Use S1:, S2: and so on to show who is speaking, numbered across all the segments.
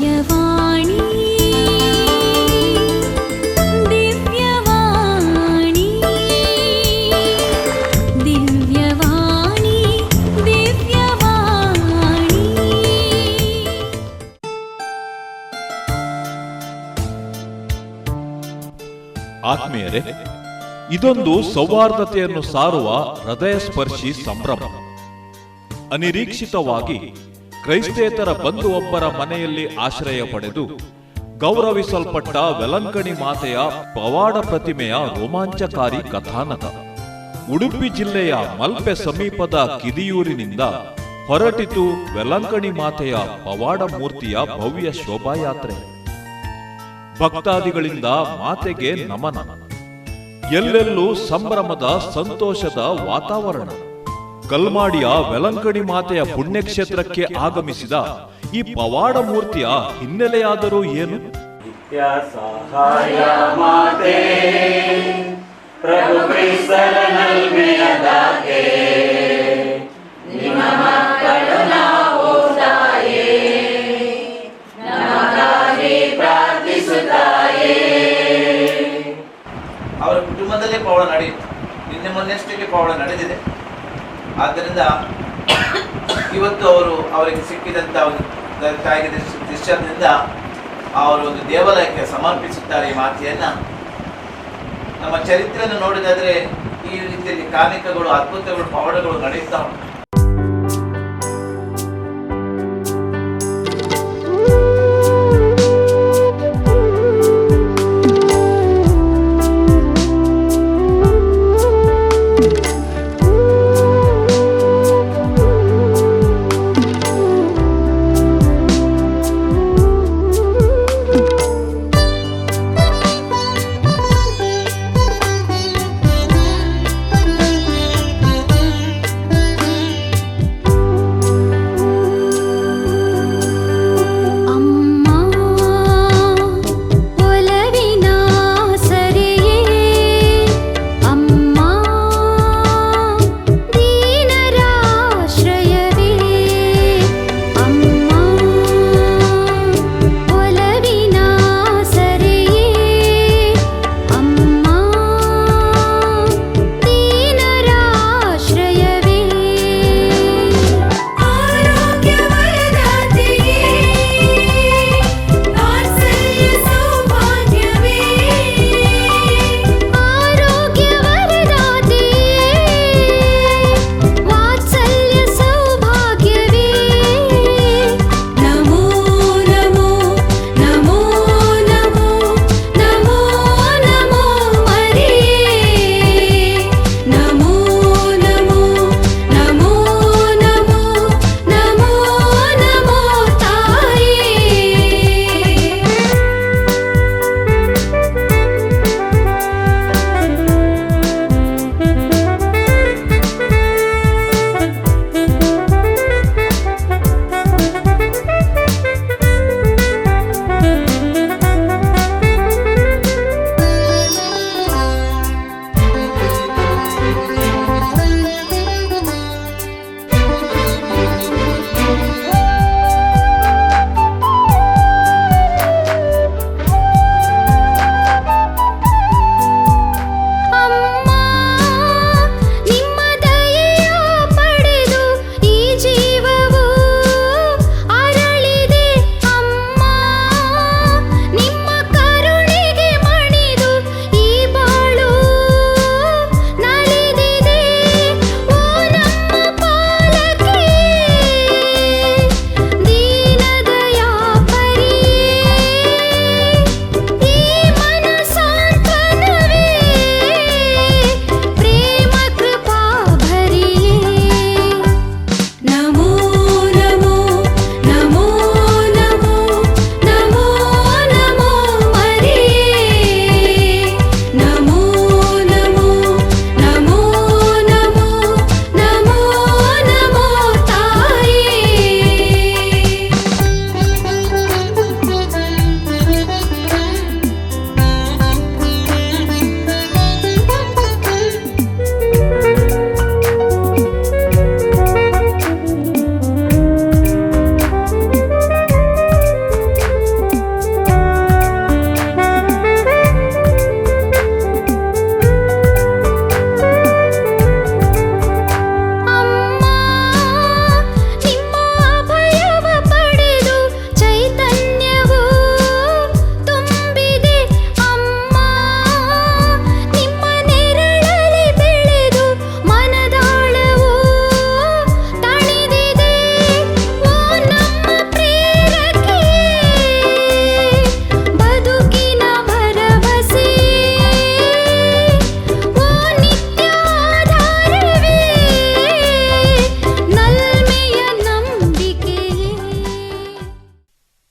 S1: ದಿವ್ಯವಾಣಿ ದಿವ್ಯವಾಣಿ ದಿವ್ಯವಾಣಿ ದಿವ್ಯವಾಣಿ.
S2: ಆತ್ಮೀಯರೇ, ಇದೊಂದು ಸೌಹಾರ್ದತೆಯನ್ನು ಸಾರುವ ಹೃದಯಸ್ಪರ್ಶಿ ಸಂಭ್ರಮ. ಅನಿರೀಕ್ಷಿತವಾಗಿ ಕ್ರೈಸ್ತೇತರ ಬಂಧುವೊಬ್ಬರ ಮನೆಯಲ್ಲಿ ಆಶ್ರಯ ಪಡೆದು ಗೌರವಿಸಲ್ಪಟ್ಟ ವೆಲಂಕಣಿ ಮಾತೆಯ ಪವಾಡ ಪ್ರತಿಮೆಯ ರೋಮಾಂಚಕಾರಿ ಕಥಾನಕ. ಉಡುಪಿ ಜಿಲ್ಲೆಯ ಮಲ್ಪೆ ಸಮೀಪದ ಕಿದಿಯೂರಿನಿಂದ ಹೊರಟಿತು ವೆಲಂಕಣಿ ಮಾತೆಯ ಪವಾಡ ಮೂರ್ತಿಯ ಭವ್ಯ ಶೋಭಾಯಾತ್ರೆ. ಭಕ್ತಾದಿಗಳಿಂದ ಮಾತೆಗೆ ನಮನ. ಎಲ್ಲೆಲ್ಲೂ ಸಂಭ್ರಮದ ಸಂತೋಷದ ವಾತಾವರಣ. ಕಲ್ಮಾಡಿಯ ವೆಲಂಕಣಿ ಮಾತೆಯ ಪುಣ್ಯಕ್ಷೇತ್ರಕ್ಕೆ ಆಗಮಿಸಿದ ಈ ಪವಾಡ ಮೂರ್ತಿಯ ಹಿನ್ನೆಲೆಯಾದರೂ ಏನು?
S3: ನಿತ್ಯ ಸಹಾಯ ಮಾತೆ, ಪ್ರಭು ಕ್ರಿಸ್ತರ ನಲ್ಮೆಯದಾಕೆ, ನಿಮ್ಮ ಮಕ್ಕಳು ನಾವು ತಾಯೇ, ನಮಗಾಗಿ ಪ್ರಾರ್ಥಿಸುತ್ತಾಯೇ.
S4: ಅವರ ಕುಟುಂಬದಲ್ಲೇ ಪವಾಡ ನಡೆಯಿತು. ನಿನ್ನೆ ಮೊನ್ನೆಷ್ಟಕ್ಕೆ ಪವಾಡ ನಡೆದಿದೆ. ಆದ್ದರಿಂದ ಇವತ್ತು ಅವರು ಅವರಿಗೆ ಸಿಕ್ಕಿದಂಥ ಒಂದು ತಾಯಿಗೆ ದೃಶ್ಯದಿಂದ ಅವರು ಒಂದು ದೇವಾಲಯಕ್ಕೆ ಸಮರ್ಪಿಸುತ್ತಾರೆ ಈ ಮಾತೆಯನ್ನ. ನಮ್ಮ ಚರಿತ್ರೆಯನ್ನು ನೋಡಿದಾದ್ರೆ ಈ ರೀತಿಯಲ್ಲಿ ಕಾರ್ಮಿಕಗಳು, ಅದ್ಭುತಗಳು, ಪವಾಡಗಳು ನಡೆಯುತ್ತಾ ಉಂಟು.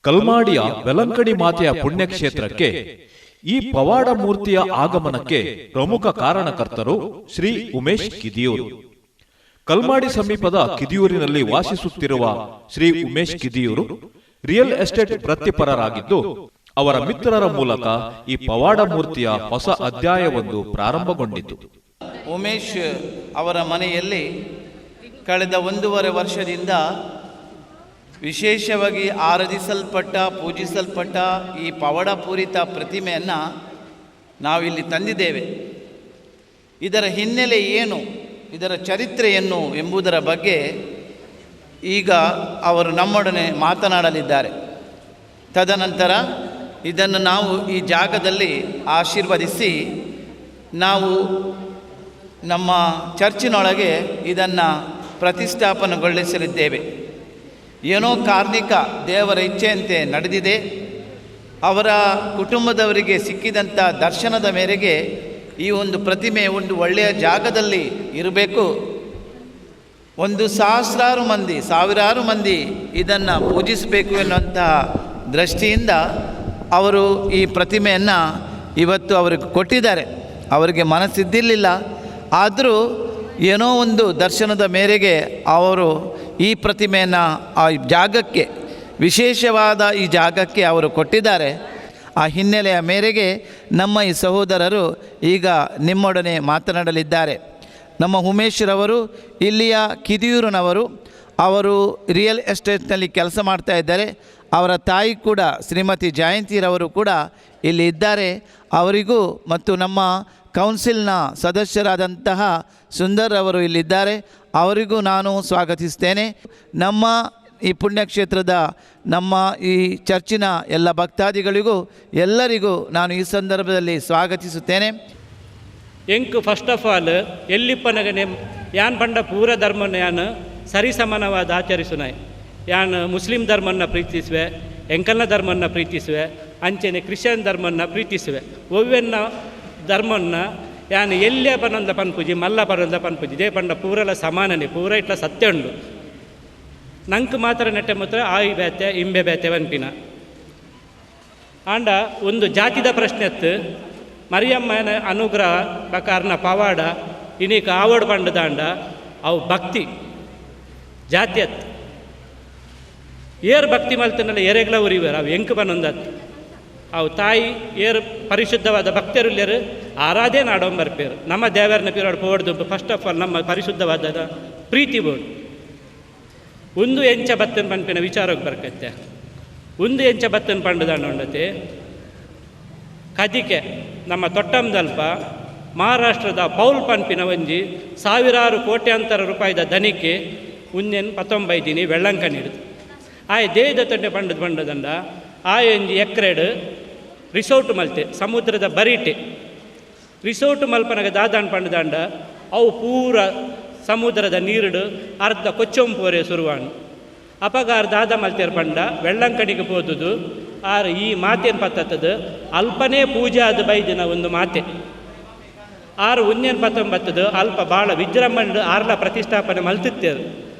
S2: ಕಲ್ಮಾಡಿಯ ವೆಲಂಕಣಿ ಮಾತೆಯ ಪುಣ್ಯಕ್ಷೇತ್ರಕ್ಕೆ ಈ ಪವಾಡ ಮೂರ್ತಿಯ ಆಗಮನಕ್ಕೆ ಪ್ರಮುಖ ಕಾರಣಕರ್ತರು ಶ್ರೀ ಉಮೇಶ್ ಕಿದಿಯೂರು. ಕಲ್ಮಾಡಿ ಸಮೀಪದ ಕಿದಿಯೂರಿನಲ್ಲಿ ವಾಸಿಸುತ್ತಿರುವ ಶ್ರೀ ಉಮೇಶ್ ಕಿದಿಯೂರು ರಿಯಲ್ ಎಸ್ಟೇಟ್ ವೃತ್ತಿಪರರಾಗಿದ್ದು, ಅವರ ಮಿತ್ರರ ಮೂಲಕ ಈ ಪವಾಡ ಮೂರ್ತಿಯ ಹೊಸ ಅಧ್ಯಾಯವೊಂದು ಪ್ರಾರಂಭಗೊಂಡಿತು.
S4: ಉಮೇಶ್ ಅವರ ಮನೆಯಲ್ಲಿ ಕಳೆದ 1.5 ವರ್ಷದಿಂದ ವಿಶೇಷವಾಗಿ ಆರಾಧಿಸಲ್ಪಟ್ಟ, ಪೂಜಿಸಲ್ಪಟ್ಟ ಈ ಪವಾಡಪೂರಿತ ಪ್ರತಿಮೆಯನ್ನು ನಾವಿಲ್ಲಿ ತಂದಿದ್ದೇವೆ. ಇದರ ಹಿನ್ನೆಲೆ ಏನು, ಇದರ ಚರಿತ್ರೆಯನ್ನು ಎಂಬುದರ ಬಗ್ಗೆ ಈಗ ಅವರು ನಮ್ಮೊಡನೆ ಮಾತನಾಡಲಿದ್ದಾರೆ. ತದನಂತರ ಇದನ್ನು ನಾವು ಈ ಜಾಗದಲ್ಲಿ ಆಶೀರ್ವದಿಸಿ ನಾವು ನಮ್ಮ ಚರ್ಚಿನೊಳಗೆ ಇದನ್ನು ಪ್ರತಿಷ್ಠಾಪನೆಗೊಳಿಸಲಿದ್ದೇವೆ. ಏನೋ ಕಾರ್ಮಿಕ ದೇವರ ಇಚ್ಛೆಯಂತೆ ನಡೆದಿದೆ. ಅವರ ಕುಟುಂಬದವರಿಗೆ ಸಿಕ್ಕಿದಂಥ ದರ್ಶನದ ಮೇರೆಗೆ ಈ ಒಂದು ಪ್ರತಿಮೆ ಒಂದು ಒಳ್ಳೆಯ ಜಾಗದಲ್ಲಿ ಇರಬೇಕು. ಒಂದು ಸಹಸ್ರಾರು ಮಂದಿ, ಸಾವಿರಾರು ಮಂದಿ ಇದನ್ನು ಪೂಜಿಸಬೇಕು ಎನ್ನುವಂತಹ ದೃಷ್ಟಿಯಿಂದ ಅವರು ಈ ಪ್ರತಿಮೆಯನ್ನು ಇವತ್ತು ಅವರಿಗೆ ಕೊಟ್ಟಿದ್ದಾರೆ. ಅವರಿಗೆ ಮನಸ್ಸಿದ್ದಿರಲಿಲ್ಲ, ಆದರೂ ಏನೋ ಒಂದು ದರ್ಶನದ ಮೇರೆಗೆ ಅವರು ಈ ಪ್ರತಿಮೆಯನ್ನು ಆ ಜಾಗಕ್ಕೆ, ವಿಶೇಷವಾದ ಈ ಜಾಗಕ್ಕೆ ಅವರು ಕೊಟ್ಟಿದ್ದಾರೆ. ಆ ಹಿನ್ನೆಲೆಯ ಮೇರೆಗೆ ನಮ್ಮ ಈ ಸಹೋದರರು ಈಗ ನಿಮ್ಮೊಡನೆ ಮಾತನಾಡಲಿದ್ದಾರೆ. ನಮ್ಮ ಉಮೇಶ್ರವರು ಇಲ್ಲಿಯ ಕಿದಿಯೂರಿನವರು. ಅವರು ರಿಯಲ್ ಎಸ್ಟೇಟ್ನಲ್ಲಿ ಕೆಲಸ ಮಾಡ್ತಾ ಇದ್ದಾರೆ. ಅವರ ತಾಯಿ ಕೂಡ ಶ್ರೀಮತಿ ಜಯಂತಿರವರು ಕೂಡ ಇಲ್ಲಿ ಇದ್ದಾರೆ. ಅವರಿಗೂ ಮತ್ತು ನಮ್ಮ ಕೌನ್ಸಿಲ್ನ ಸದಸ್ಯರಾದಂತಹ ಸುಂದರ್ ಅವರು ಇಲ್ಲಿದ್ದಾರೆ, ಅವರಿಗೂ ನಾನು ಸ್ವಾಗತಿಸ್ತೇನೆ. ನಮ್ಮ ಈ ಪುಣ್ಯಕ್ಷೇತ್ರದ ನಮ್ಮ ಈ ಚರ್ಚಿನ ಎಲ್ಲ ಭಕ್ತಾದಿಗಳಿಗೂ ಎಲ್ಲರಿಗೂ ನಾನು ಈ ಸಂದರ್ಭದಲ್ಲಿ ಸ್ವಾಗತಿಸುತ್ತೇನೆ.
S5: ಎಂಕ್ first of all ಎಲ್ಲಿಪ್ಪನಗನೆ ಯಾನ್ ಪಂಡ ಪೂರ ಧರ್ಮನ ಯಾನ್ ಸರಿಸಮಾನವಾದ ಆಚರಿಸುನಾಯ್. ಯಾನ್ ಮುಸ್ಲಿಂ ಧರ್ಮನ್ನ ಪ್ರೀತಿಸುವೆ, ಎಂಕಲ್ನ ಧರ್ಮನ್ನ ಪ್ರೀತಿಸುವೆ, ಅಂಚೆನೆ ಕ್ರಿಶ್ಚಿಯನ್ ಧರ್ಮನ್ನ ಪ್ರೀತಿಸುವೆ. ಒವ್ವೆನ್ನ ಧರ್ಮನ್ನ ಯಾನ್ ಎಲ್ಲೇ ಪನೊಂದ ಪನ್ಪುಜಿ, ಮಲ್ಲ ಪನೊಂದ ಪನ್ಪುಜಿ, they ಪಂಡ ಪೂರಲ ಸಮಾನನೆ, ಪೂರ ಇಟ್ಲ ಸತ್ಯ ಉಂಡು. ನಂಕ್ ಮಾತ್ರ ನೆಟ್ಟೆ ಮಾತ್ರ ಆಯಿ ಬೇತೆ ಇಂಬೆ ಬೇತೆ ವನ್ಪಿನ ಆಂಡ ಒಂದು ಜಾತಿದ ಪ್ರಶ್ನೆ ಅತ್ತು. ಮರಿಯಮ್ಮನ ಅನುಗ್ರಹ ಬಕಾರ್ನ ಪವಾಡ ಇನೀಕ ಆವಡ್ ಪಂಡದಾಂಡ ಅವು ಭಕ್ತಿ ಜಾತಿ ಅತ್ತು. ಏರ್ ಭಕ್ತಿ ಮಲ್ತನಲ್ಲ ಎರೆಗ್ಲ ಉರಿವೇರು ಅವು ಎಂಕ್ ಬನ್ನೊಂದತ್ತು. ಅವು ತಾಯಿ ಏರ್ ಪರಿಶುದ್ಧವಾದ ಭಕ್ತರುಲ್ಯರು ಆರಾಧೇ ನಾಡೊಂಬರ್ಪೇರು. ನಮ್ಮ ದೇವರನ್ನ ಪಿರೋಡ್ ಪೋಡ್ದು first of all ನಮ್ಮ ಪರಿಶುದ್ಧವಾದ ಪ್ರೀತಿ ಬೋರ್ಡ್. ಒಂದು ಎಂಚ ಬತ್ತನ್ ಪನ್ಪಿನ ವಿಚಾರಕ್ಕೆ ಬರ್ಕತ್ತೆ. ಒಂದು ಎಂಚ ಬತ್ತನ್ ಪಂಡದಾಂಡ ಉಂಡತೆ ಕದಿಕೆ ನಮ್ಮ ತೊಟ್ಟಂದಲ್ಪ ಮಹಾರಾಷ್ಟ್ರದ ಪೌಲ್ ಪನ್ಪಿನ ಒಂಜಿ ಸಾವಿರಾರು ಕೋಟ್ಯಾಂತರ ರೂಪಾಯಿದ ದನಿಕೆ ಉಂಜೆನ್ ಪತ್ತೊಂಬೈದಿನಿ ವೆಳ್ಳಂಕಣಿಡ್ದು ಆಯ್ ದೇದ ತೊಟ್ಟೆ ಪಂಡದ ಪಂಡದಂಡ ಆಯ್ ಒಂಜಿ ಎಕ್ರೆಡ್ ರಿಸೋರ್ಟ್ ಮಲ್ತೆ ಸಮುದ್ರದ ಬರಿಟೆ ರಿಸೋರ್ಟ್ ಮಲ್ಪನಗ ದಾದಾಂಡ್ ಪಂಡದಾಂಡ ಅವು ಪೂರ ಸಮುದ್ರದ ನೀರುಡು ಅರ್ಧ ಕೊಚ್ಚೊಂಪೋರೆ ಸುರುವಾಣ್ ಅಪಗಾರ್ ದಾದ ಮಲ್ತೇರ್ ಪಂಡ ವೆಳ್ಳಂಕಣಿಗೆ ಪೋದುದು ಆರ್ ಈ ಮಾತೇನು ಪತ್ತತ್ತದು ಅಲ್ಪನೇ ಪೂಜೆ ಅದು ಬೈದಿನ ಒಂದು ಮಾತೆ ಆರು ಉನ್ಯನ್ ಪತ್ತೊಂಬತ್ತದು ಅಲ್ಪ ಭಾಳ ವಿಜೃಂಭಣೆ ಆರ್ಲ ಪ್ರತಿಷ್ಠಾಪನೆ ಮಲ್ತಿತ್ತೇರು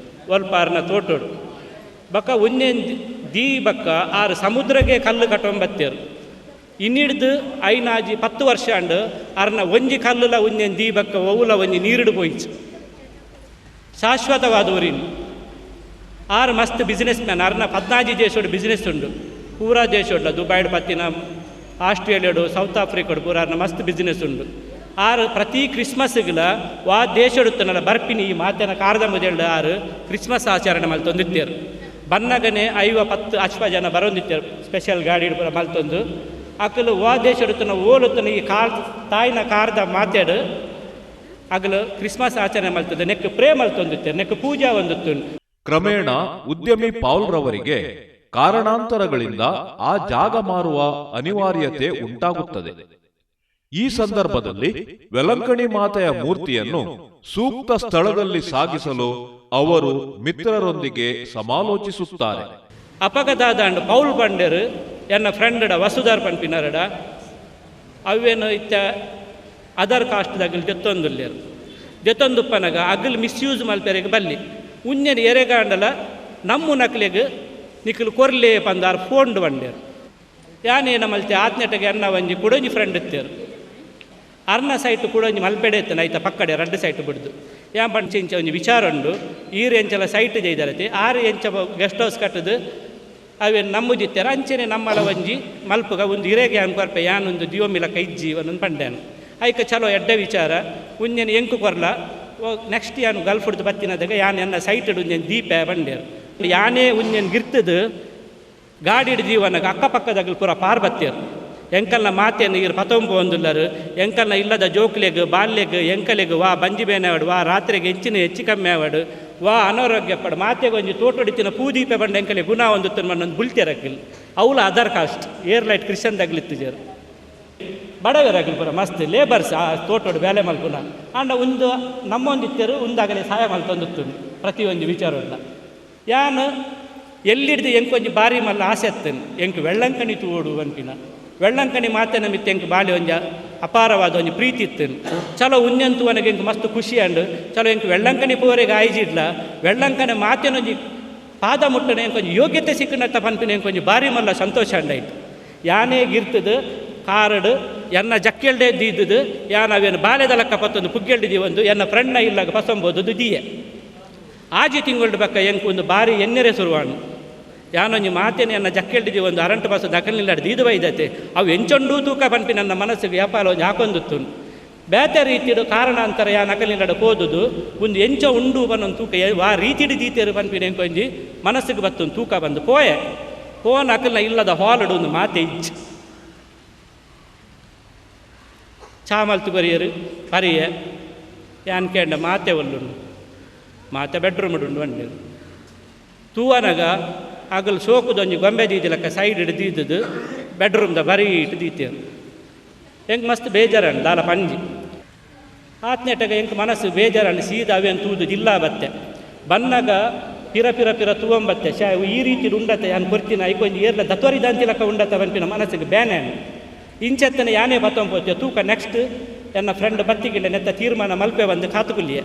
S5: ಒಲ್ಪ ಆರ್ನ ತೋಟೋಡು ಬಕ್ಕ ಉನ್ಯನ್ ದೀ ಬಕ್ಕ ಆರು ಸಮುದ್ರಕ್ಕೆ ಕಲ್ಲು ಕಟ್ಟೊಂಬತ್ತೇರು ಇನ್ನಿಡ್ದು ಐನಾಜಿ 10 ವರ್ಷ ಅಂಡು ಆರ್ನ ಒಂಜಿ ಕಲ್ಲುಲ ಉನ್ಯನ್ ದೀ ಬಕ್ಕ ಒವುಲ ಒಂಜಿ ನೀರುಡು ಪೋಯಿಚು ಶಾಶ್ವತವಾದ ಊರಿನ ಆರು ಮಸ್ತ್ ಬಿಸ್ನೆಸ್ ಮ್ಯಾನ್ ಆರ್ನ 14 ದೇಶೋಡು ಬಿಸ್ನೆಸ್ ಉಂಡು ಪೂರಾ ದೇಶೋಡ್ಲ ದುಬೈಡ್ ಪತ್ತಿನ ಆಸ್ಟ್ರೇಲಿಯಾಡು ಸೌತ್ ಆಫ್ರಿಕಾಡು ಪೂರ ಆರ್ನ ಮಸ್ತ್ ಬಿಸ್ನೆಸ್ ಉಂಡು. ಆರು ಪ್ರತಿ ಕ್ರಿಸ್ಮಸ್ಗಳ ವಾ ದೇಶಡುತ್ತನಲ್ಲ ಬರ್ಪಿನಿ ಈ ಮಾತೇನ ಕಾರದ ಮೊದಲು ಆರು ಕ್ರಿಸ್ಮಸ್ ಆಚರಣೆ ಮಲ್ತೊಂದಿತ್ತೇರು. ಬನ್ನಗನೆ 5 10 ಅಶ್ವ ಜನ ಬರೋಂದಿತ್ತೇರು ಸ್ಪೆಷಲ್ ಗಾಡಿ ಮಲ್ತೊಂದು ಅಕಲು ವಾ ದೇಶಡುತ್ತನ ಓಲುತ್ತನ ಈ ಕಾರ್ ತಾಯಿನ ಕಾರದ ಮಾತಾಡು ಅಗಲು ಕ್ರಿಸ್ಮಸ್ ಆಚರಣೆ ಮಲ್ತದೆ ನೆಕ್ ಪ್ರೇ ಮಲ್ತೊಂದಿತ್ತೇರು ನೆಕ್ ಪೂಜಾ ಒಂದಿತ್ತು.
S2: ಕ್ರಮೇಣ ಉದ್ಯಮಿ ಪೌಲ್ ರವರಿಗೆ ಕಾರಣಾಂತರಗಳಿಂದ ಆ ಜಾಗ ಮಾರುವ ಅನಿವಾರ್ಯತೆ ಉಂಟಾಗುತ್ತದೆ. ಈ ಸಂದರ್ಭದಲ್ಲಿ ವೆಲಂಕಣಿ ಮಾತೆಯ ಮೂರ್ತಿಯನ್ನು ಸೂಕ್ತ ಸ್ಥಳದಲ್ಲಿ ಸಾಗಿಸಲು ಅವರು ಮಿತ್ರರೊಂದಿಗೆ ಸಮಾಲೋಚಿಸುತ್ತಾರೆ.
S5: ಅಪಗದಾದಂಡ್ ಪೌಲ್ ಬಂಡೇರು ಎನ್ನ ಫ್ರೆಂಡ್ ವಸುಧಾರ್ ಪನ್ಪಿನರಡ ಅವೇನು ಇತ್ತ ಅದರ್ ಕಾಸ್ಟ್ದಾಗಲಿ ದೆತ್ತೊಂದುಲ್ಲೇರು ದೆತ್ತೊಂದುಪ್ಪನಗ ಅಗಲ್ ಮಿಸ್ಯೂಸ್ ಮಲ್ಪೆರೆಗೆ ಬಲ್ಲಿ ಉಂಜನ ಎರೆಗಾಂಡಲ ನಮ್ಮ ನಕ್ಲೆಗ್ ನಿಕುಲು ಕೊರ್ಲೆ ಪಂದಾರು ಫೋನ್ಡ್ ಬಂಡೇರು. ಯಾನೇನ ಮಲ್ತೆ ಆತ್ನೆಟಗೆ ಅನ್ನ ಒಂಜಿ ಕುಡೊಂಜಿ ಫ್ರೆಂಡ್ ಇತ್ತೇರು ಅರ್ನ ಸೈಟ್ ಕುಡೊಂಜಿ ಮಲ್ಪೆಡೆ ಇತ್ತನ ಐತ ಪಕ್ಕಡೆ ರಡ್ಡು ಸೈಟ್ ಬಿಡ್ದು ಯಾನ್ ಪಂಚ ಇಂಚ ಒಂಜಿ ವಿಚಾರ ಉಂಡು ಈರು ಎಂಚಲ ಸೈಟ್ ಜೈದರತೆ ಆರು ಎಂಚ ಗೆಸ್ಟ್ ಹೌಸ್ ಕಟ್ಟದು ಅವೇನು ನಂಬುದಿತ್ತಾರೆ ಅಂಚೆನೆ ನಮ್ಮಲ ಒಂಜಿ ಮಲ್ಪುಗ ಒಂದು ಇರೇಗೆ ಅನ್ಕೊರ್ಪೆ ಯಾನೊಂದು ದಿಯೋಮಿಲಕ ಇಜ್ಜಿ ಒಂದೊಂದು ಪಂಡ್ಯಾನು ಐಕ ಚಲೋ ಎಡ್ಡೆ ವಿಚಾರ ಉಂಜೆನ ಎಂಕು ಕೊರ್ಲ ನೆಕ್ಸ್ಟ್ ಯಾನು ಗಲ್ಫುಡ್ದು ಬತ್ತಿನದಾಗ ಯಾನ್ ಎನ್ನ ಸೈಟೆಡ್ ಉಂಜೆನ್ ದೀಪ ಬಂಡೇರು ಯಾನೇ ಉಂಜೆನ್ ಗಿರ್ತದು ಗಾಡಿಡ್ ಜೀವನಗ ಅಕ್ಕಪಕ್ಕದಾಗಲು ಪೂರ ಪಾರ್ ಬತ್ತೇರು ಎಂಕಲ್ನ ಮಾತೆಯನ್ನು ಇರು ಪತೊಂಬು ಒಂದುಲ್ಲರು ಎಂಕಲ್ನ ಇಲ್ಲದ ಜೋಕ್ಲೆಗ್ ಬಾಲ್ಯಗ್ ಎಂಕಲೆಗ್ ವಾ ಬಂಜಿ ಬೇನಾವಡು ವಾ ರಾತ್ರಿಗೆ ಹೆಚ್ಚಿನ ಹೆಚ್ಚು ಕಮ್ಮಿ ಆವಡು ವಾ ಅನಾರೋಗ್ಯ ಪಡು ಮಾತೆಗೆ ಒಂಜಿ ತೋಟೊಡಿತಿನ ಪೂದೀಪೆ ಬಂಡ ಎಂಕಲೆ ಗುಣ ಒಂದು ಮಣ್ಣೊಂದು ಬುಲ್ತಿರಕಿಲ್ ಅವಳು other cost air light Christian ದಗ್ಲಿತ್ತಿಜರು ಬಡವರಾಗಲಿ ಪೂರ ಮಸ್ತ್ ಲೇಬರ್ಸ್ ಆ ತೋಟೋಡು ಬೇಲೆ ಮಲ್ಪುನ ಆಂಡ ಒಂದು ನಮ್ಮೊಂದಿತ್ತರು ಒಂದಾಗಲೇ ಸಹಾಯ ಮಲ್ತೊಂದಿತ್ತು ಪ್ರತಿಯೊಂದು ವಿಚಾರ ಉಂಡ ಯಾನ್ ಎಲ್ಲಿಡ್ದು ಎಂಕೊಂಜಿ ಬಾರಿ ಮಲ್ಲ ಆಸೆ ಅತ್ತೇನೆ ಎಂಕ್ ವೆಳ್ಳಂಕಣಿ ತೂಡು ಅನ್ಪಿನ ವೆಳ್ಳಂಕಣಿ ಮಾತೆನ ಮಿತ್ತ ಎಂಕ್ ಬಾಲಿ ಒಂಜ ಅಪಾರವಾದ ಒಂಜಿ ಪ್ರೀತಿ ಇತ್ತೇನೆ ಚಲೋ ಉಂಜಂತು ನನಗೆ ಎಂಕ್ ಮಸ್ತ್ ಖುಷಿ ಅಂಡು ಚಲೋ ಎಂಕ್ ವೆಳ್ಳಂಕಣಿ ಪೋರೆಗೆ ಆಯ್ಜಿಡ್ಲ ವೆಳ್ಳಂಕಣಿ ಮಾತೆನೊಂಜಿ ಪಾದ ಮುಟ್ಟನೆ ಎಂಕೊಂಜಿ ಯೋಗ್ಯತೆ ಸಿಕ್ಕನತ್ತ ಪನ್ಪಿನ ಎಂಕೊಂಜಿ ಬಾರಿ ಮಲ್ಲ ಸಂತೋಷ ಅಂಡಾಯ್ತು. ಯಾನೇ ಗಿರ್ತದು ಕಾರಡು ಎನ್ನ ಜಕ್ಕೆಲ್ಡೆ ದೀದದು ಯಾನ್ ಅವೇನು ಬಾಲೆದ ಲೆಕ್ಕ ಪತ್ತೊಂದು ಪುಗ್ಗೆಲ್ಡಿದಿ ಒಂದು ಎನ್ನ ಫ್ರೆಂಡ್ನ ಇಲ್ಲಾಗ ಪಸಂಬೋದು ದಿಯೆ ಆಜಿ ತಿಂಗಳು ಬಕ್ಕ ಎಂಕ್ ಒಂದು ಬಾರಿ ಎನ್ನೆರೆ ಶುರುವಾಣು ಯಾನೊಂಜಿ ಮಾತೇನೆ ಎನ್ನ ಜಕ್ಕೆಲ್ಡಿದಿ ಒಂದು ಅರಂಟು ಬಸ್ಸು ದಖಲ್ನಿಲ್ಲಾಡ್ ದೀದು ಬೈದತೆ ಅವು ಎಂಚೊಂಡು ತೂಕ ಪನ್ಪಿ ನನ್ನ ಮನಸ್ಸಿಗೆ ವ್ಯಾಪಾರ ಒಂಜಿ ಹಾಕೊಂದಿತ್ತು ಬೇತೆ ರೀತಿಡು ಕಾರಣಾಂತರ ಯಾನ್ ಅಕಲ್ನಿಲ್ಲಾಡ ಕೋದುದು ಒಂದು ಎಂಚ ಉಂಡು ಬನ್ನೊಂದು ತೂಕ ವಾ ರೀತಿಡು ದೀತೇರು ಪನ್ಪಿನ ಎಂಕೊಂಜಿ ಮನಸ್ಸಿಗೆ ಬತ್ತೊಂದು ತೂಕ ಬಂದು ಪೋಯೆ ಪೋನ್ ಅಕಲ್ನ ಇಲ್ಲದ ಹಾಲಡು ಒಂದು ಮಾತೆ ಇಚ್ಚು ಚಾಮಲ್ತು ಬರಿಯರು ಪರಿಯ ಯಾನ್ ಕೇಂಡ ಮಾತೆ ಒಲ್ಲುಂಡು ಮಾತೆ ಬೆಡ್ರೂಮ್ ಉಂಡು ಬಂಡೇರು ತೂವನಗ ಆಗಲು ಸೋಕುದೊಂಜಿ ಗೊಂಬೆ ದೀದಿಲಕ್ಕ ಸೈಡ್ ಇಡು ದೀದದು ಬೆಡ್ರೂಮ್ದ ಬರೀ ಇಟ್ಟು ದೀತೇರು ಎಂಕ್ ಮಸ್ತ್ ಬೇಜಾರಂಡು ದಾಲ ಪಂಜಿ ಆತ್ನೆಟಗ ಎಂಕ್ ಮನಸ್ಸು ಬೇಜಾರಂಡು ಸೀದಾ ಅವೇನು ತೂದು ಜಿಲ್ಲಾ ಬತ್ತೆ ಬನ್ನಗ ಪಿರ ಪಿರ ಪಿರ ತೂವಂಬತ್ತೆ ಶಾ ಈ ರೀತಿ ಉಂಡತೆ ಯಾನ್ ಕೊರ್ತಿನ ಐಕೊಂಜಿ ಏರ್ಲ ದತ್ವರಿದಂತಿಲಕ್ಕ ಉಂಡತ ಪನ್ಪಿನ ಮನಸ್ಸಿಗೆ ಬೇನೆ ಇಂಚೆತ್ತನೆ ಯಾನೇ ಬತ್ತೊಂಪೋತೆ ತೂಕ ನೆಕ್ಸ್ಟ್ ಎನ್ನ ಫ್ರೆಂಡ್ ಬತ್ತಿಗಿಲ್ಲ ನೆತ್ತ ತೀರ್ಮಾನ ಮಲ್ಪೆ ಬಂದು ಕಾತುಕುಲ್ಲಿಯೆ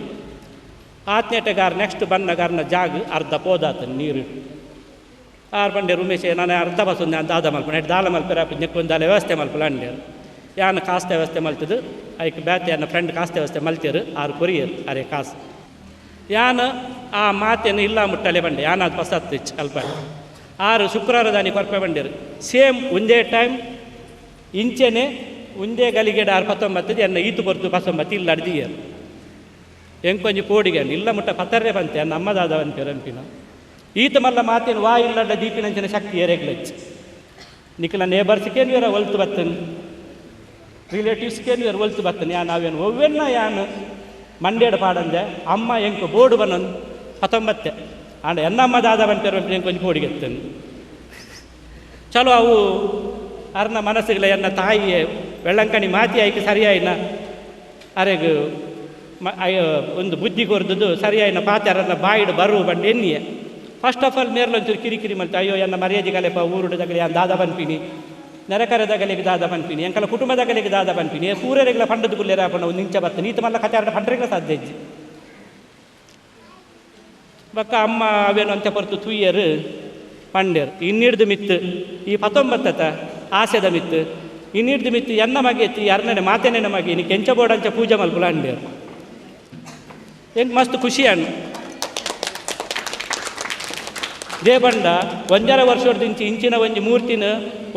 S5: ಆತ್ನೇಟಗಾರ್ ನೆಕ್ಸ್ಟ್ ಬನ್ನಗಾರ್ನ ಜಾಗ ಅರ್ಧ ಪೋದಾತನ ನೀರು ಆರು ಬಂಡೆ ಉಮೇಶ್ ನಾನು ಅರ್ಧ ಬಸ್ಸೊಂದು ನಾನು ದಾದ ಮಲ್ಪು ನೆಟ್ ದಾಲ ಮಲ್ಪೆರ ನೆಕ್ಕೊಂದು ದಾಲ ವ್ಯವಸ್ಥೆ ಮಲ್ಪಲ ಅಂಡೇರು ಯಾನ್ ಕಾಸ್ತ ವ್ಯವಸ್ಥೆ ಮಲ್ತದು ಐಕ್ ಬ್ಯಾತೆ ಎನ್ನ ಫ್ರೆಂಡ್ ಕಾಸ್ತ ವ್ಯವಸ್ಥೆ ಮಲ್ತೇರು ಆರು ಕೊರಿಯರು ಅರೆ ಕಾಸು ಯಾನ್ ಆ ಮಾತೇನು ಇಲ್ಲ ಮುಟ್ಟಲೆ ಬಂಡೆ ಯಾನ್ ಅದು ಪಸತ್ತು ಅಲ್ಪ ಆರು ಶುಕ್ರವಾರ ದಾನಿ ಕೊರ್ಪೆ ಬಂಡೇರು ಸೇಮ್ ಒಂದೇ ಟೈಮ್ ಇಂಚೆನೆ ಒಂದೇ ಗಲಿಗೆಡ ಆರು ಪತ್ತೊಂಬತ್ತದು ಎನ್ನ ಈತು ಪೊರ್ತು ಪತ್ತೊಂಬತ್ತು ಇಲ್ಲ ಅಡ್ದಿಯರು ಎಂಕೊಂಜಿ ಪೋಡಿಗೆ ಇಲ್ಲ ಮುಟ್ಟ ಪತ್ತರ್ರೆ ಬಂತೆ ಅನ್ನ ಅಮ್ಮದಾದ ಅನ್ಪೇರು ಅನ್ಪಿನ ಈತ ಮಲ್ಲ ಮಾತೇನು ವಾ ಇಲ್ಲಡ್ಡ ದೀಪಿನಂಚಿನ ಶಕ್ತಿ ಏರೆಗ್ಲಚ್ಚು ನಿಖಲ ನೇಬರ್ಸ್ಕೇನು ಇರ ಒಲ್ತು ಬತ್ತನ್ ರಿಲೇಟಿವ್ಸ್ಕೇನು ಇರ ಒಲ್ತು ಬತ್ತನ್ ಯಾನ್ ಅವೇನು ಒವ್ವೆನ್ನ ಯಾನು ಮಂಡ್ಯಡ ಪಾಡಂದೆ ಅಮ್ಮ ಎಂಕು ಬೋರ್ಡು ಬನ್ನೊಂದು 19 ಆಂಡ ಎನ್ನಮ್ಮ ದಾದ ಬಂಪೇರು ಎಂಕೊಂಜಿ ಪೋಡಿಗೆ ಎತ್ತನು ಚಲೋ ಅವು ಅರ್ನ ಮನಸ್ಸುಗಳ ಎನ್ನ ತಾಯಿಯೇ ವೆಳ್ಳಂಕಣಿ ಮಾತಿ ಆಯ್ಕೆ ಸರಿಯಾಯಿನ ಅರೆಗ್ ಒಂದು ಬುದ್ಧಿ ಕೊರ್ದುದು ಸರಿಯಾಯಿನ ಪಾತೆ ಅರನ್ನ ಬಾಯಿಡು ಬರು ಬಂಡು ಎನ್ನಿಯೆ first of all ಮೇರ್ಲೊಂಚೂರು ಕಿರಿಕಿರಿ ಮಲ್ತು ಅಯ್ಯೋ ಎನ್ನ ಮರ್ಯಾದೆ ಕಲೆಪ ಊರುಡದಗಲಿ ಯಾನ್ ದಾದ ಪನ್ಪಿನಿ ನೆರೆಕರೆದಗಲಿಗೆ ದಾದ ಪನ್ಪಿನಿ ಎಂಕಲ ಕುಟುಂಬದಗಲಿಗೆ ದಾದ ಪನ್ಪಿನಿ ಪೂರೆರೆಗ್ಲ ಪಂಡದ ಕುಲ್ಲೆರ ಪಂಡ ಒಂದು ಇಂಚ ಬತ್ತ ನೀತ ಮಲ್ಲ ಕತೆ ಅರಡ ಪಂಡ್ರೆಗ್ಲ ಸಾಧ್ಯ ಇಜ್ಜಿ ಬಕ್ಕ ಅಮ್ಮ ಅವೇನು ಅಂತೆ ಪೊರ್ತು ತುಯ್ಯರು ಪಂಡ್ಯರು ಇನ್ನಿಡ್ದು ಮಿತ್ತು ಈ 19 ಆಸೆದ ಮಿತ್ತು ಇನ್ನಿಡ್ದು ಮಿತ್ತು ಎನ್ನ ಮಗೆ ಎತ್ತಿ ಅರ್ನನೆ ಮಾತೆನೆ ಮಗಿ ನೀ ಕೆಂಚ ಬೋಡಂಚ ಪೂಜೆ ಮಲ್ಪುಲ ಅಂಡ್ಯರು ಎಂಕ್ ಮಸ್ತ್ ಖುಷಿ ಅಣ್ಣ ದೇಬಂಡ 1.5 ವರ್ಷದ ಇಂಚಿ ಇಂಚಿನ ಒಂಜಿ ಮೂರ್ತಿನ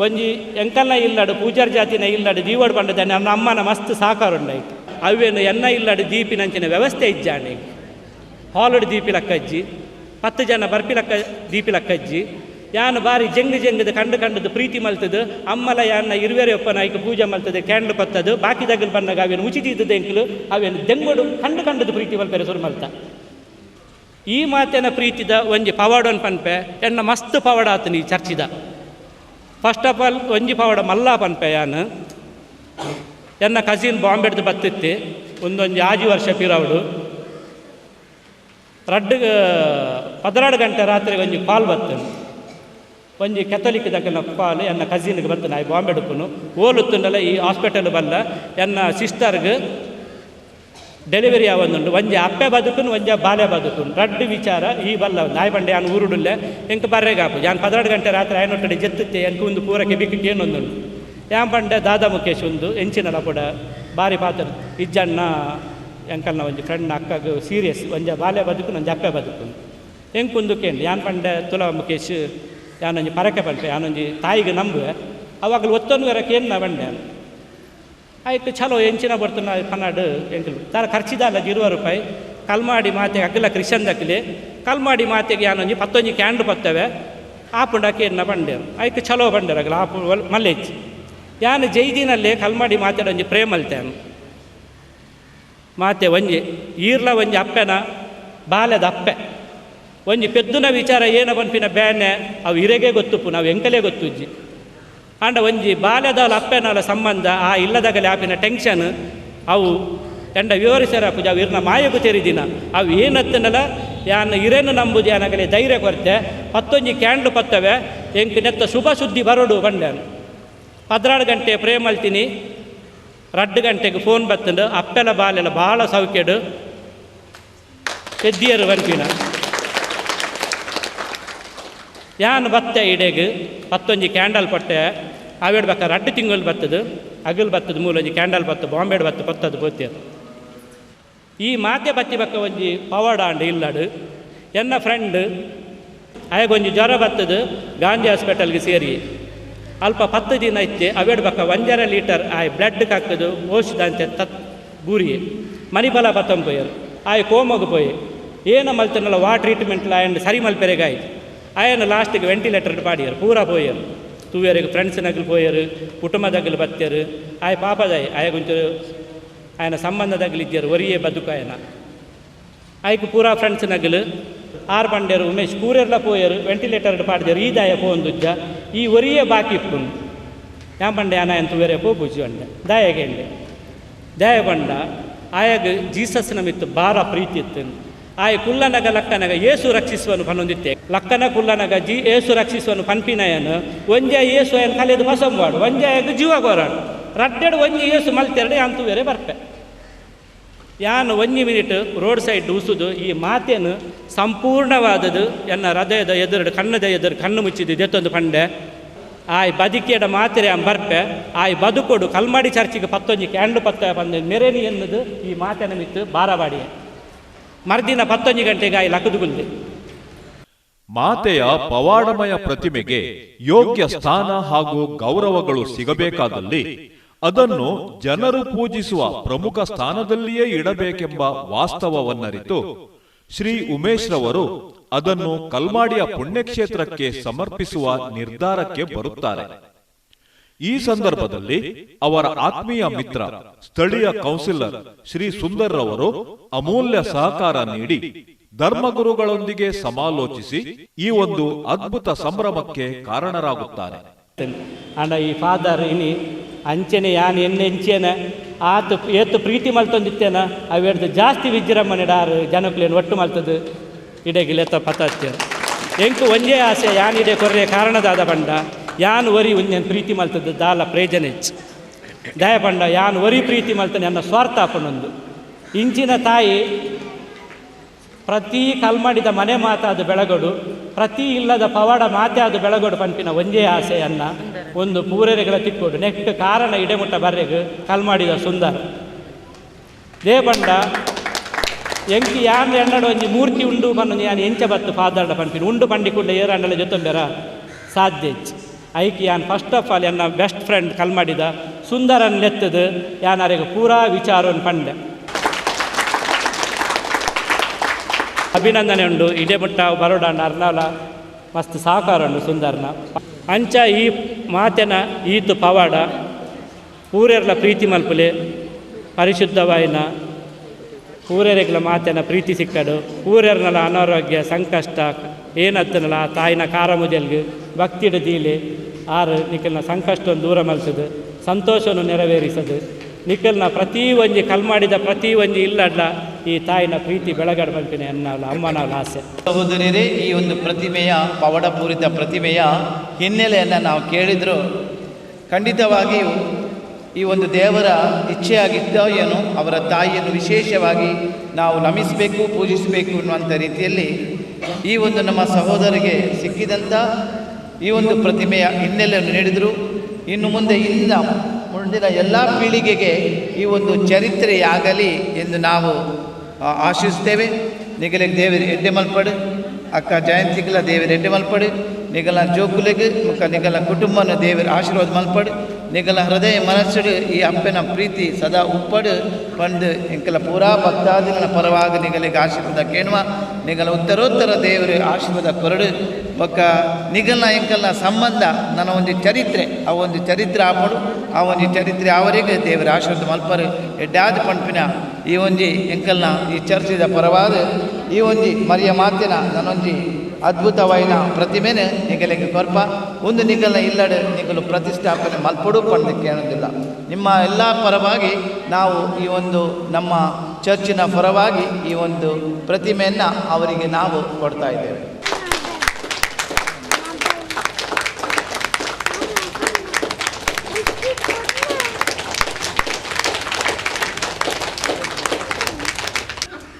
S5: ಒಂಜಿ ಎಂಕಲ್ನ ಇಲ್ಲಡು ಪೂಜಾರ್ ಜಾತಿನ ಇಲ್ಲಡು ದೀವಡ್ ಬಂಡದ ನನ್ನ ಅಮ್ಮನ ಮಸ್ತ್ ಸಾಕಾರುಂಡಾಯ್ತು ಅವೇನು ಎನ್ನ ಇಲ್ಲಡು ದೀಪಿನಂಚಿನ ವ್ಯವಸ್ಥೆ ಇಜ್ಜಾಣೆ ಹಾಲುಡು ದೀಪಿ ಲಕ್ಕಜ್ಜಿ 10 ಜನ ಬರ್ಪಿ ಲಕ್ಕ ದೀಪಿ ಲಕ್ಕಜ್ಜಿ ಯಾನ್ ಬಾರಿ ಜಂಗ್ ಜಂಗದ ಕಂಡು ಕಂಡದು ಪ್ರೀತಿ ಮಲ್ತದು ಅಮ್ಮಲ ಯಾನ್ನ ಇರುವೆರೆ ಒಪ್ಪನ ಐಕ್ ಪೂಜೆ ಮಲ್ತದೆ ಕ್ಯಾಂಡ್ಲ್ ಕೊತ್ತದು ಬಾಕಿ ದಗಲ್ ಬಂದಾಗ ಅವೇನು ಉಚಿತ ಇದ್ದದ ಎಂಕಲು ಅವೇನು ದೆಂಗೋಡು ಕಂಡು ಕಂಡದು ಪ್ರೀತಿ ಮಲ್ಪೆರೆ ಸುರು ಮಲ್ತ ಈ ಮಾತೇನ ಪ್ರೀತಿದ ಒಂಜಿ ಪವಾಡನ್ ಪನ್ಪೆ ಎನ್ನ ಮಸ್ತ್ ಪವಾಡ ಆತನಿ ಚರ್ಚಿದ first of all ಒಂಜಿ ಪವಾಡ ಮಲ್ಲ ಪನ್ಪೆ ಯಾನು ಎನ್ನ ಕಸಿನ್ ಬಾಂಬೆಡ್ದು ಬತ್ತಿತ್ತಿ ಒಂದೊಂಜಿ 6 ವರ್ಷ ಪಿರವಡು ರಡ್ಡು 12 ಗಂಟೆ ರಾತ್ರಿ ಒಂಜಿ ಕಾಲ್ ಬತ್ತನು ಒಂಜಿ ಕೆಥೋಲಿಕ್ ದಕ್ಕನ ಕಾಲ್ ಎನ್ನ ಕಸಿನ್ಗೆ ಬತ್ತನ ಆಯ್ ಬಾಂಬೆ ಉಪ್ಪುನು ಓಲುತ್ತುಂಡಲ ಈ ಹಾಸ್ಪಿಟಲ್ ಬಲ್ಲ ಎನ್ನ ಸಿಸ್ಟರ್ಗೆ Delivery ಆವೊಂದುಂಡು. ಒಂಜಿ ಅಪ್ಪೆ ಬದುಕುನು, ಒಂಜಿ ಬಾಲೆ ಬದುಕುನು, ರಡ್ಡ್ ವಿಚಾರ ಈ ಬಲ್ಲ ನಾಯಿ ಬಂಡೆ ಯಾನ್ ಊರುಡುಲ್ಲೆ ಎಂಕ್ ಬರ್ರೆಗಾಪು. ಯಾನ್ 12 ಗಂಟೆ ರಾತ್ರಿ ಆಯನೊಟ್ಟಡೆ ಜೆತ್ತುತ್ತೆ ಎಂಕ್ ಒಂದು ಪೂರ ಕೆಬಿಕ್ ಕೇನೊಂದುಂಡು. ಯಾನ್ ಪಂಡೆ ದಾದಾ ಮುಖೇಶ್ ಉಂದು ಎಂಚಿನಲ ಕೂಡ ಬಾರಿ ಪಾತ್ರ ಇಜ್ಜಣ್ಣ ಎಂಕಲ್ನ ಒಂಜಿ ಫ್ರೆಂಡ್ ಅಕ್ಕಗ್ ಸೀರಿಯಸ್, ಒಂಜಿ ಬಾಲೆ ಬದುಕುನು ಒಂಜಿ ಅಪ್ಪೆ ಬದುಕುನು ಎಂಕುಂದು ಕೇಂಡು. ಯಾನ್ ಪಂಡೆ ತುಲಾ ಮುಖೇಶ್ ಯಾನೊಂಜಿ ಪರಕೆ ಪನ್ಪೆ, ಯಾನೊಂಜಿ ತಾಯಿಗೆ ನಂಬುವೆ, ಅವಾಗಲು ಒತ್ತೊಂದು ವರ ಕೇನ್ನ ಬಂಡೆ ಆಯ್ತು ಚಲೋ ಎಂಚಿನ ಬರ್ತನ ಪನ್ನಾಡು ಎಂಕಲು ತಾರ ಖರ್ಚಿದಲ್ಲ 20 ರೂಪಾಯಿ ಕಲ್ಮಾಡಿ ಮಾತೆಗೆ ಅಗ್ಲ ಕ್ರಿಶ್ಚನ್ ದಕ್ಲೆ ಕಲ್ಮಾಡಿ ಮಾತೆಗೆ ಯಾನೊಂಜಿ 10 ಕ್ಯಾಂಡ್ ಪತ್ತವೆ ಆಪುಂಡ ಕೇನ್ನ ಬಂಡೆ ಆಯ್ತು ಚಲೋ ಬಂಡೆರ್ ಅಗಲ ಆಪು ಮಲ್ಲೇಜ್. ಯಾನು ಜೈದಿನಲ್ಲೇ ಕಲ್ಮಾಡಿ ಮಾತಾಡೊಂಜಿ ಪ್ರೇಮಲ್ತೇನು ಮಾತೆ ಒಂಜಿ ಈರ್ಲ ಒಂಜಿ ಅಪ್ಪೆನ ಬಾಲ್ಯದ ಅಪ್ಪೆ ಒಂಜಿ ಪೆದ್ದುನ ವಿಚಾರ ಏನ ಪನ್ಪಿನ ಬ್ಯಾನೆ ಅವು ಇರೆಗೆ ಗೊತ್ತುಪ್ಪು ನಾವು ಎಂಕಲೇ ಗೊತ್ತುಜ್ಜಿ. ಆಂಡ ಒಂಜಿ ಬಾಲ್ಯದ ಅಪ್ಪೆನಲ ಸಂಬಂಧ ಆ ಇಲ್ಲದಾಗಲೇ ಆಪಿನ ಟೆನ್ಷನ್ ಅವು ಎಂಡ ವಿವರಿಸರ ಪೂಜೆ ಅವು ಇರ್ನ ಮಾಯಗೂ ತೆರಿದಿನ ಅವು ಏನತ್ತನಲ್ಲ ಯಾನ್ ಇರೇನು ನಂಬುದು ಯಾನಾಗಲೇ ಧೈರ್ಯ ಕೊರತೆ 10 ಕ್ಯಾಂಡ್ಲು ಪತ್ತವೆ ಎಂಕ್ ನೆತ್ತ ಶುಭ ಸುದ್ದಿ ಬರೋಡು ಬಂಡೆನು. 14 ಗಂಟೆ ಪ್ರೇಮಲ್ತೀನಿ, 2 ಗಂಟೆಗೆ ಫೋನ್ ಬತ್ತಂಡು ಅಪ್ಪೆಲ ಬಾಲೆಲ್ಲ ಭಾಳ ಸೌಖ್ಯಡು ಪೆದ್ದಿಯರು ಬನ್ಪಿನ. ಯಾನ್ ಬತ್ತೆ ಇಡೆಗ್ 10 ಕ್ಯಾಂಡಲ್ ಪಟ್ಟೆ ಅವೇಡ್ ಬಕ್ಕ 2 ತಿಂಗಳು ಬತ್ತದು ಅಗಲ್ ಬತ್ತದ ಮೂಲೊಂಜಿ ಕ್ಯಾಂಡಲ್ ಬತ್ತು ಬಾಂಬೆಡ್ ಬತ್ತು ಪತ್ತದು ಪೋತಿಯರು. ಈ ಮಾತೆ ಬತ್ತಿ ಬಕ್ಕ ಒಂಜಿ ಪವಾಡ ಆಂಡ್ ಇಲ್ಲಡು ಎನ್ನ ಫ್ರೆಂಡ್ ಆಯಗೊಂಜಿ ಜ್ವರ ಬತ್ತದು ಗಾಂಧಿ ಹಾಸ್ಪಿಟಲ್ಗೆ ಸೇರಿ ಅಲ್ಪ 10 ದಿನ ಇತ್ತೆ ಅವೇಡ್ ಬಕ್ಕ 1.5 ಲೀಟರ್ ಆಯ್ ಬ್ಲಡ್ ಕಾಕದು ಓಷಧಂತೆ ತತ್ ಗೂರಿಯೆ ಮನಿಬಲ ಬತ್ತಂಪೋಯರು ಆಯ್ ಕೋಮಗ್ ಪೋಯೆ ಏನ ಮಲ್ತನಲ್ಲ ವಾ ಟ್ರೀಟ್ಮೆಂಟ್ ಆಯಂಡ್ ಸರಿ ಮಲ್ಪೆರೆಗಾಯ್ತು ಆಯನ ಲಾಸ್ಟಿಗೆ ವೆಂಟಿಲೇಟರ್ ಪಾಡಿಯರು ಪೂರ ಪೋಯರು ತೂಯರಿಗೆ ಫ್ರೆಂಡ್ಸ್ನಗಲು ಪೋಯರು ಕುಟುಂಬದಾಗಲು ಬತ್ತರು ಆಯ್ ಪಾಪದಾಯ್ ಆಯಗೊಂಚೂರು ಆಯನ ಸಂಬಂಧದಾಗಲಿದ್ದರು ಒರಿಯೇ ಬದುಕು ಆಯನ ಆಯ್ಕು ಪೂರಾ ಫ್ರೆಂಡ್ಸ್ನಗಲು ಆರ್ ಬಂಡೇರು ಉಮೇಶ್ ಪೂರೆಲ್ಲ ಪೋಯರು ವೆಂಟಿಲೇಟರ್ ಪಾಡಿದರು ಈ ದಾಯ ಪೋಂದುಜ್ಜ ಈ ಒರಿಯೇ ಬಾಕಿ ಇಪ್ಪುಂಡು ಯಾನ್ ಪಂಡೆ ಆನ ಎಂತ ಬೇರೆ ಪೋಪುಜಿ ಅಂಡೆ ದಾಯಗೆಂಡೆ ದಾಯ ಬಂಡ ಆಯಾಗ ಜೀಸಸ್ನ ಮಿತ್ತು ಭಾರ ಪ್ರೀತಿ ಇತ್ತು. ಆಯ ಕುಲ್ಲನಗ ಲಕ್ಕನಗ ಏಸು ರಕ್ಷಿಸುವನು ಪನ್ನೊಂದಿತ್ತೆ ಲಕ್ಕನ ಕುಲ್ಲನಗ ಜಿ ಏಸು ರಕ್ಷಿಸುವನು ಪನ್ಪಿನಯನು ಒಂಜೆ ಏಸು ಅಯನ್ ಕಲೆದು ಪಸಂಬಾಡು ಒಂಜೆ ಆಯಗ ಜೀವ ಕೋರಾಡು ರಡ್ಡೆಡು ಒಂಜಿ ಏಸು ಮಲ್ತೆರಡು ಅಂತೂ ಬೇರೆ ಬರ್ಪೆ. ಯಾನು 1 minute road side ಉಸುದು ಈ ಮಾತೇನು ಸಂಪೂರ್ಣವಾದದ್ದು ಎನ್ನ ಹೃದಯದ ಎದುರು ಕಣ್ಣದ ಎದುರು ಕಣ್ಣು ಮುಚ್ಚಿದ್ದು ದೆತ್ತೊಂದು ಪಂಡೆ ಆಯ್ ಬದುಕಿಯಡ ಮಾತ್ರೆ ಬರ್ಪೆ ಆಯ್ ಬದುಕೋಡು ಕಲ್ಮಾಡಿ ಚರ್ಚಿಗೆ 10 ಕ್ಯಾಂಡು ಪತ್ತ ಬಂದ ಮೆರೇನಿ ಎನ್ನುದು ಈ ಮಾತೇನ ಮಿತ್ತು ಬಾರಬಾಡಿಯ ಮರುದಿನ 10 ಗಂಟೆಗೆ ಆಯ್ ಲಕದುಗುಲ್ದೆ.
S2: ಮಾತೆಯ ಪವಾಡಮಯ ಪ್ರತಿಮೆಗೆ ಯೋಗ್ಯ ಸ್ಥಾನ ಹಾಗೂ ಗೌರವಗಳು ಸಿಗಬೇಕಾದಲ್ಲಿ ಅದನ್ನು ಜನರು ಪೂಜಿಸುವ ಪ್ರಮುಖ ಸ್ಥಾನದಲ್ಲಿಯೇ ಇಡಬೇಕೆಂಬ ವಾಸ್ತವವನ್ನರಿತು ಶ್ರೀ ಉಮೇಶ್ ರವರು ಅದನ್ನು ಕಲ್ಮಾಡಿಯ ಪುಣ್ಯಕ್ಷೇತ್ರಕ್ಕೆ ಸಮರ್ಪಿಸುವ ನಿರ್ಧಾರಕ್ಕೆ ಬರುತ್ತಾರೆ. ಈ ಸಂದರ್ಭದಲ್ಲಿ ಅವರ ಆತ್ಮೀಯ ಮಿತ್ರ ಸ್ಥಳೀಯ ಕೌನ್ಸಿಲರ್ ಶ್ರೀ ಸುಂದರ್ ರವರು ಅಮೂಲ್ಯ ಸಹಕಾರ ನೀಡಿ ಧರ್ಮಗುರುಗಳೊಂದಿಗೆ ಸಮಾಲೋಚಿಸಿ ಈ ಒಂದು ಅದ್ಭುತ ಸಂಭ್ರಮಕ್ಕೆ ಕಾರಣರಾಗುತ್ತಾರೆ.
S5: ಅಂಡ ಈ ಫಾದರ್ ಇನಿ ಅಂಚೆನೆ ಯಾನ್ ಎಣ್ಣೆ ಎಂಚೆನ ಆತ ಏತು ಪ್ರೀತಿ ಮಲ್ತೊಂದಿತ್ತೇನ ಅವೆಡ್ದು ಜಾಸ್ತಿ ವಿಜೃಂಭಣೆ ಡಾರು ಜನಕ್ಲೇನು ಒಟ್ಟು ಮಲ್ತದು ಇಡೆಗಿಲೆತ್ತ ಪತಾತ್ಯ ಎಂಕು ಒಂಜೇ ಆಸೆ ಯಾನ್ ಇಡೆ ಕೊರ್ರೆ ಕಾರಣದಾದ ಬಂಡ ಯಾನ್ ಒರಿ ಒಂಜನ್ ಪ್ರೀತಿ ಮಲ್ತದ್ದು ದಾಲ ಪ್ರೇಜನೆ ದಯ ಪಂಡ ಯಾನ್ ಒರಿ ಪ್ರೀತಿ ಮಲ್ತನೆ ಅನ್ನ ಸ್ವಾರ್ಥ ಅಪ್ಪನೊಂದು ಇಂಚಿನ ತಾಯಿ ಪ್ರತಿ ಕಲ್ಮಾಡಿದ ಮನೆ ಮಾತಾದ ಬೆಳಗೋಡು ಪ್ರತಿ ಇಲ್ಲದ ಪವಾಡ ಮಾತೆ ಆದ ಬೆಳಗೋಡು ಪಂಪಿನ ಒಂಜೇ ಆಸೆಯನ್ನ ಒಂದು ಪೂರೆರೆಗಳ ತಿಕ್ಕೋಡು ನೆಕ್ಸ್ಟ್ ಕಾರಣ ಇಡೆಮುಟ್ಟ ಬರ್ರೆಗ್ ಕಲ್ಮಾಡಿದ ಸುಂದರ ದೇಬಂಡ ಎಂಕಿ ಯಾನ್ ಎನ್ನಡ ಒಂಜಿ ಮೂರ್ತಿ ಉಂಡು ಪನ್ನೊಂದು ಯಾನ್ ಎಂಚ ಬತ್ತು ಫಾದರ್ಡ ಪನ್ಪಿನ ಉಂಡು ಪಂಡಿ ಕೂಡ ಏರಾಂಡಲ ಜೊತೊಂಬೆರ ಸಾಧ್ಯ ಐಕಿ ಯಾನ್ first of all ಎನ್ನ ಬೆಸ್ಟ್ ಫ್ರೆಂಡ್ ಕಲ್ಮಾಡಿದ ಸುಂದರನ್ ಲೆತ್ತದು ಯಾನ್ ಅರೆಗ್ ಪೂರಾ ವಿಚಾರವನ್ನು ಪಂಡೆ. ಅಭಿನಂದನೆ ಉಂಡು ಇಡೇ ಮುಟ್ಟ ಬರೋಡಾಂಡ ಅರ್ನಾಲ ಮಸ್ತ್ ಸಹಕಾರ ಉಂಡು ಸುಂದರ್ನ ಅಂಚ ಈ ಮಾತೆನ ಈತು ಪವಾಡ ಪೂರೆರ್ಲ ಪ್ರೀತಿ ಮಲ್ಪುಲೆ ಪರಿಶುದ್ಧವಾಯಿನ ಪೂರೆರೆಗ್ಲ ಮಾತೆನ ಪ್ರೀತಿ ಸಿಕ್ಕಡು ಪೂರೆರ್ನಲ ಅನಾರೋಗ್ಯ ಸಂಕಷ್ಟ ಏನತ್ತನಲ ತಾಯಿನ ಖಾರ ಮುಜಲ್ಗೆ ಭಕ್ತಿಡ ದೀಲೆ ಆರು ನಿಖಲ್ನ ಸಂಕಷ್ಟವನ್ನು ದೂರ ಮಲ್ತದು ಸಂತೋಷವನ್ನು ನೆರವೇರಿಸದು ನಿಖಲ್ನ ಪ್ರತಿ ಒಂಜಿ ಕಲ್ಮಾಡಿದ ಪ್ರತಿ ಒಂಜಿ ಇಲ್ಲಡ್ಲ ಈ ತಾಯಿನ ಪ್ರೀತಿ ಬೆಳಗಡ ಬಂಪಿನ ಎನ್ನವಲ್ಲ ಅಮ್ಮನವಲ ಆಸೆ.
S4: ಸಹೋದರರೇ, ಈ ಒಂದು ಪ್ರತಿಮೆಯ ಪವಾಡಪೂರಿತ ಪ್ರತಿಮೆಯ ಹಿನ್ನೆಲೆಯನ್ನು ನಾವು ಕೇಳಿದರೂ ಖಂಡಿತವಾಗಿಯೂ
S6: ಈ ಒಂದು ದೇವರ ಇಚ್ಛೆಯಾಗಿದ್ದೋ ಏನೋ, ಅವರ ತಾಯಿಯನ್ನು ವಿಶೇಷವಾಗಿ ನಾವು ನಮಿಸಬೇಕು, ಪೂಜಿಸಬೇಕು ಅನ್ನುವಂಥ ರೀತಿಯಲ್ಲಿ ಈ ಒಂದು ನಮ್ಮ ಸಹೋದರಿಗೆ ಸಿಕ್ಕಿದಂಥ ಈ ಒಂದು ಪ್ರತಿಮೆಯ ಹಿನ್ನೆಲೆಯನ್ನು ನೀಡಿದರು. ಇನ್ನು ಮುಂದೆ ಇನ್ನು ಮುಂದಿನ ಎಲ್ಲ ಪೀಳಿಗೆಗೆ ಈ ಒಂದು ಚರಿತ್ರೆಯಾಗಲಿ ಎಂದು ನಾವು ಆಶಿಸ್ತೇವೆ. ನಿಗಲಿಗೆ ದೇವರು ಎಡ್ಡೆ ಮಲ್ಪಡು, ಅಕ್ಕ ಜಯಂತಿಗಳ ದೇವರು ಎಡ್ಡೆ ಮಲ್ಪಡು, ನಿಗಲ ಜೋಕುಲಿಗೆ ಮುಖ ನಿಗಲ ಕುಟುಂಬನ ದೇವರ ಆಶೀರ್ವಾದ ಮಲ್ಪಡು, ನಿಗಲ ಹೃದಯ ಮನಸ್ಸುಡು ಈ ಅಪ್ಪನ ಪ್ರೀತಿ ಸದಾ ಉಪ್ಪಡು ಪಂಡು ಎಂಕಲ ಪೂರಾ ಭಕ್ತಾದಿಗಳ ಪರವಾಗಿ ನಿಗಲಿಗೆ ಆಶೀರ್ವಾದ ಕೇಳುವ. ನಿಗಲ ಉತ್ತರೋತ್ತರ ದೇವರು ಆಶೀರ್ವಾದ ಕೊರಡು ಬೊಕ್ಕ ನಿಗಲ್ನ ಎಂಕಲ್ನ ಸಂಬಂಧ ನನ್ನ ಒಂದು ಚರಿತ್ರೆ, ಆ ಒಂದು ಚರಿತ್ರೆ ಆಪಡು, ಆ ಒಂದು ಚರಿತ್ರೆ ಅವರಿಗೆ ದೇವರ ಆಶೀರ್ವಾದ ಮಲ್ಪರು ಎಡ್ಡಾದ ಪಂಪಿನ ಈ ಒಂಜಿ ಎಂಕಲ್ನ ಈ ಚರ್ಚಿದ ಪರವಾದ ಈ ಒಂಜಿ ಮರಿಯ ಮಾತಿನ ನನ್ನೊಂಜಿ ಅದ್ಭುತವಾಯಿನ ಪ್ರತಿಮೆನೆ ನಿಗಲಿಗೆ ಕೊರ್ಪ ಒಂದು ನಿಗಲ್ನ ಇಲ್ಲಡೆ ನಿಗಲು ಪ್ರತಿಷ್ಠಾಪನೆ ಮಲ್ಪಡು ಪಂಡಕ್ಕೆ ಕೇಳೋದಿಲ್ಲ. ನಿಮ್ಮ ಎಲ್ಲ ಪರವಾಗಿ ನಾವು ಈ ಒಂದು ನಮ್ಮ ಚರ್ಚಿನ ಪರವಾಗಿ ಈ ಒಂದು ಪ್ರತಿಮೆಯನ್ನು ಅವರಿಗೆ ನಾವು ಕೊಡ್ತಾ ಇದ್ದೇವೆ.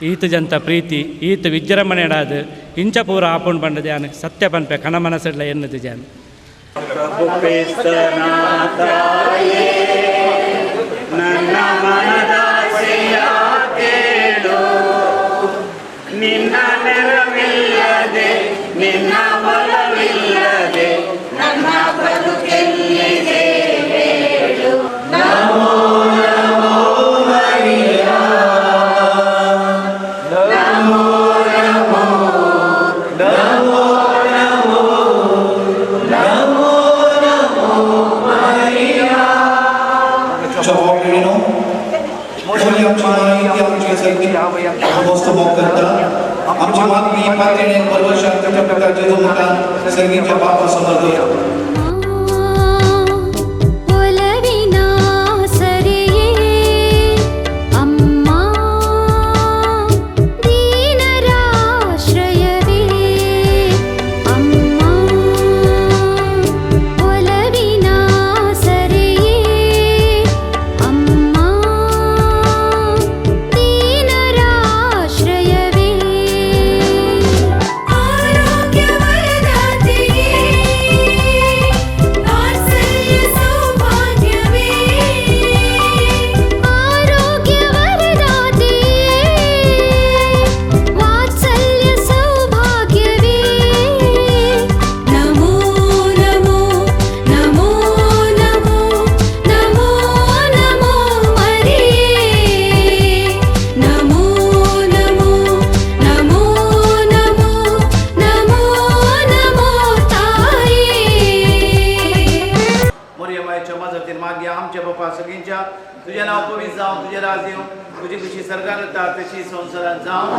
S5: ಈತ ಜಂತ ಪ್ರೀತಿ ಈತ ವಿಜೃಂಭಣೆಡಾದ ಇಂಚ ಪೂರ ಆಪುಂಡು ಪಂಡದ ಯಾನು ಸತ್ಯ ಪನ್ಪೆ ಕಣ ಮನಸ್ಸಿಡ್ಲ ಎನ್ನದು ಜಾನು.
S3: ಪ್ರಭು ಕ್ರಿಸ್ತನ ತಾಯೇ ನನ್ನ ಮನದಾಸೆಯ ಕೇಳು, ನಿನ್ನ ನೆರವಿಲ್ಲದೆ ನಿನ್ನ ಬಲವಿಲ್ಲದೆ ನನ್ನ ಬದುಕೆಲ್ಲಿದೆ ಹೇಳು. ನಮೋ ನಮೋ ಮರಿಯ, ನಮೋ ನಮೋ ನಮೋ ನಮೋ ನಮೋ ನಮೋ ಮರಿಯ.
S7: आमची मागणी पातळी परवशांच्या प्रकारचे जो मोठा सर्गीच्या बापासमोर दवरता.
S1: ಒಲವಿನ ಸರಿಯೇ ಅಮ್ಮ, ದೀನರಾಶ್ರಯವೇ ಅಮ್ಮ, ಒಲವಿನ ಸರಿಯೇ ಅಮ್ಮ, ದೀನರಾಶ್ರಯವೇ. ಆರೋಗ್ಯ ವರದಾತೆಯೇ ವಾತ್ಸಲ್ಯ ಸೌಭಾಗ್ಯವೇ, ಆರೋಗ್ಯ ವರದಾತೆಯೇ ವಾತ್ಸಲ್ಯ ಸೌಭಾಗ್ಯವೇ. ನಮೋ ನಮೋ ನಮೋ ನಮೋ ನಮೋ ನಮೋ ಮರಿಯೇ, ನಮೋ ನಮೋ ನಮೋ ನಮೋ ನಮೋ ನಮೋ ತಾಯೇ.
S4: मोरया मायेच्या मजतीन मागया आमच्या बापा सगळींच्या तुझ्या नांव पवित्र जावं, तुझें राज येवं, तुजी कशी सरकार जाता तशी संवसारांत जावं.